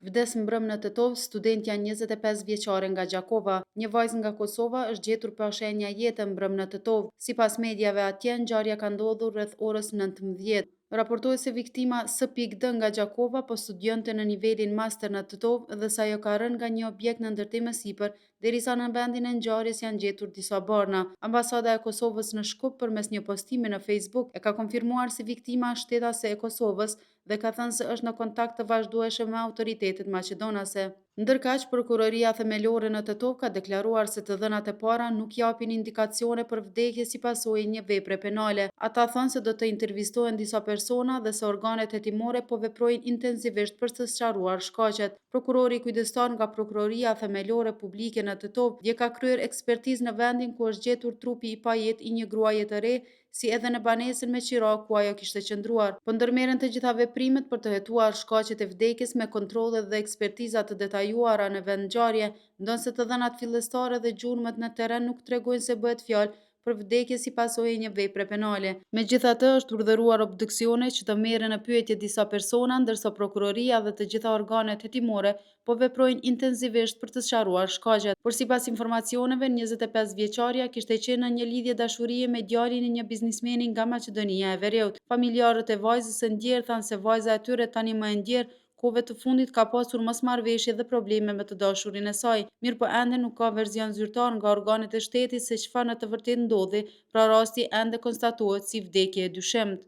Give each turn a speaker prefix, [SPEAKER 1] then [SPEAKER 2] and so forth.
[SPEAKER 1] Vdes mbrëmë në Tetovë studentja 25 vjeçare nga Gjakova. Një vajzë nga Kosova është gjetur pa shenja jete mbrëmë në Tetovë. Sipas mediave atje, ngjarja ka ndodhur rreth orës 19. Raportohet se viktima S.D nga Gjakova po studionte në nivelin master në Tetovë dhe se ajo ka rënë nga një objekt në ndërtim e sipër, derisa në vendin e ngjarjes janë gjetur disa barna. Ambasada e Kosovës në Shkup përmes një postimi në Facebook e ka konfirmuar se viktima është shtetase e Kosovës dhe ka thënë se është në kontakt të vazhdueshëm me autoritetet maqedonase. Ndërkaq, Prokuroria Themelore në Tetovë ka deklaruar se të dhënat e para nuk japin indikacione për vdekje si pasojë e një vepre penale. Ata thonë se do të intervistohen disa persona dhe se organet hetimore po veprojnë intensivisht për të sqaruar shkaqet. Prokurori kujdestar nga Prokuroria Themelore Publike në Tetovë dje ka kryer ekspertizë në vendin ku është gjetur trupi i pajetë i një gruaje të re si edhe në banesën me qira ku ajo kishte qëndruar. Po ndërmerren të gjitha veprimet për të hetuar shkaqet e vdekjes me kontrolle dhe ekspertiza të detajuara në vendngjarje, ndonëse të dhënat fillestare dhe gjurmët në terren nuk tregojnë se bëhet fjalë për vdekje si pasojë e një vepre penale. Megjithatë, është urdhëruar obduksione që të merren në pyetje disa persona, ndërsa prokuroria dhe të gjitha organet hetimore po veprojnë intensivisht për të sqaruar shkaqet. Por sipas informacioneve, 25 vjeçarja kishte qenë në një lidhje dashurie me djalin e një biznesmeni nga Maqedonia e Veriut. Familjarët e vajzës së ndjerë thanë se vajza e tyre tani më e ndjerë kohëve të fundit ka pasur mosmarrëveshje dhe probleme me të dashurin e saj, mirëpo ende nuk ka version zyrtar nga organet e shtetit se çfarë në të vërtetë ndodhi, pra rasti ende konstatohet si vdekje e dyshimtë.